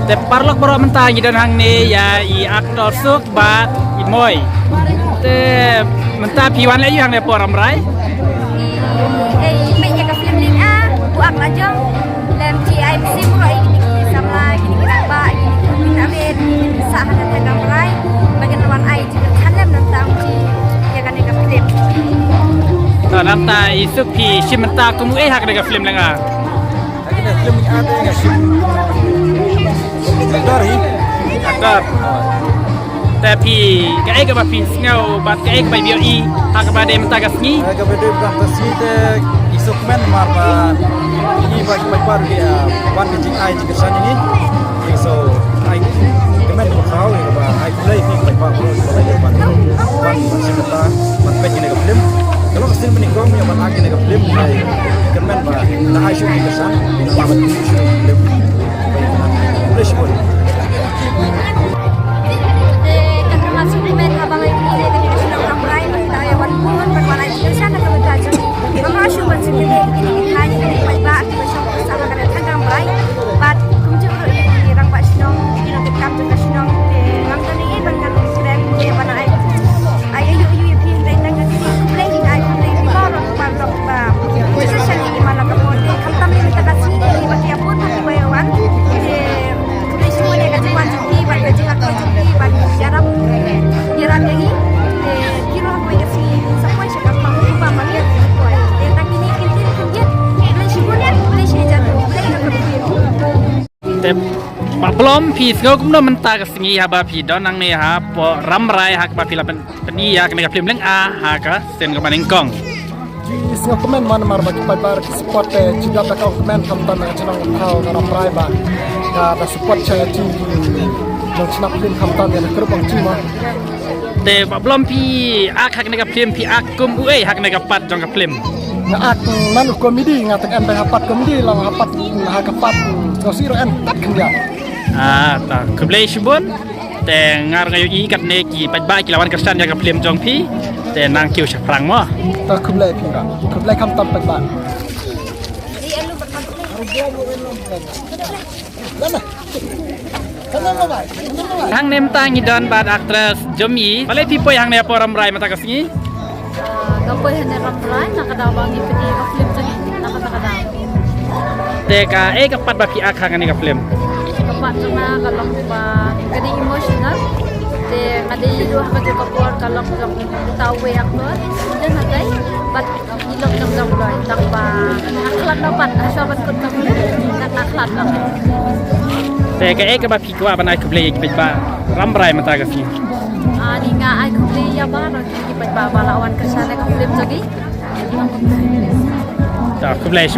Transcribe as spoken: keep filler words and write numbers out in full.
Te paralok baroh, mynta ngi don hangne ïa i actor Suk bad i Moi. Te mynta phi wan leh aïu hangne hapoh Rambrai? Ei, peit ïa ka film Lieng A, u ak la jong. Lem ji ai mynsiem baroh ïa kine ki samla, kine ki rangbah, kine ki nongpynïaid, kine ki sah ha ka tnat Rambrai. Ba kin wan ai Than lem nangta ong ki ïa kane ka film. To nangta i Suk, phi shim bynta kum uei ha kane ka film Lieng A? Ha kane ka film Lieng A te nga shim actor hi. Actor. Te phi, kaei kaba phi sngew bad kaei kaba phi ïohi ha kaba dei mynta ka sngi? Ha kaba dei mynta ka sngi te i sngewkmen namar ba i ba ki paidbah ruh ki, ah, wan ka jingai jingkyrshan ïa ngi. So ai kmen ba khaw ïa ba ai khublei ïa ki paidbah baroh ba la ïa ban ban shim bynta ban peit ïa kane ka film. Ka long ka sien ba nyngkong ïa ban ai kane ka film, ai kmen ba la ai shuh ïa ka san ïa ba shuh film. Khublei shibun. Te kan ka masih kmen ha ba ngai kine kane ka shnong Rambrai ba kita ïa wan bun ban wan ai shuh san ka bynta jong. Ngam lah shuh ban sngewthuh ïa kine ki khlaiñ ïa kine ki paidbah kiba shong sha ka tnat Rambrai. Bad kumjuh ruh ïa ki rangbah shnong, ki nongtrei kam jong ka shnong, te ngam don ei ei ban ngan kren te ban ai. Ai ïa ïa ïa phi hynrei tang ka kti khublei, ai khublei phi baroh baroh ba shisha ïa ki man la ka poi te khamtam ïa mynta ka sngi ïa ba ki ïa pun ha ki ba ïa wan. Te khublei shibun ïa ka jingwan jong phi bad ka jingakor jong phi ban ïarap ïarap ïa ngi. Te ki ruh ha kawei ka sngi sa poi sha ka pang kumba ma ngi poi. Te tang kine ki ktien ki ktien. Khublei shibun, khublei shi hajar khublei na ka phi. Te Bah Blom, phi sngew kumno mynta ka sngi haba phi don nangne hapoh Rambrai ha kaba phi la pyn- pyni ïa kane ka film Lieng A ha ka sien kaba nyngkong? Ki sngewkmen mo namar ba ki paidbah ki support te ki dap da ka kmen khamtam na ka chnong thaw na Rambrai ba ka da support cha ïa ki nongshna film khamtam ïa ka group Bang Chi mo. Te Bah Blom, phi ak ha kane ka film, phi ak kum uei ha kane ka part jong ka film? Nga ak man u comedy, nga tang en bad ha part comedy, long ha part, ha ka part sngewsih ruh en tat khyndiat. Ah, ta khublei shibun. Te nga ruh nga ïohi katne ki paidbah ki la wan kyrshan ïa ka film jong phi. Te nang kiew shaphrang mo. Ta khublei phi ba. Khublei khamtam paidbah. Hangne mynta ngi don bad actress Jomie. Balei phi poi hangne hapoh Rambrai mynta ka sngi? Ah, nga poi hangne Rambrai na ka daw ba ngi pyni ka film jong ngi na kata ka daw. Te kaei ka part ba phi ak ha kane ka film? Ka part jong nga ka long ba ka dei emotional. Te nga dei ïa ka jong ka por ka long jong uta uwei actor. Te nga dei bad i long jong jong loi tang ba nga khlad noh pat ha shuwa ban kut ka film nga khlad noh. Te kaei kaba phi kwah ban ai khublei ïa ki paidbah Rambrai mynta ka sngi? Ani nga ai khublei ïa baroh ki paidbah ba la wan kyrshan ïa ka film jong ngi. Ta khublei.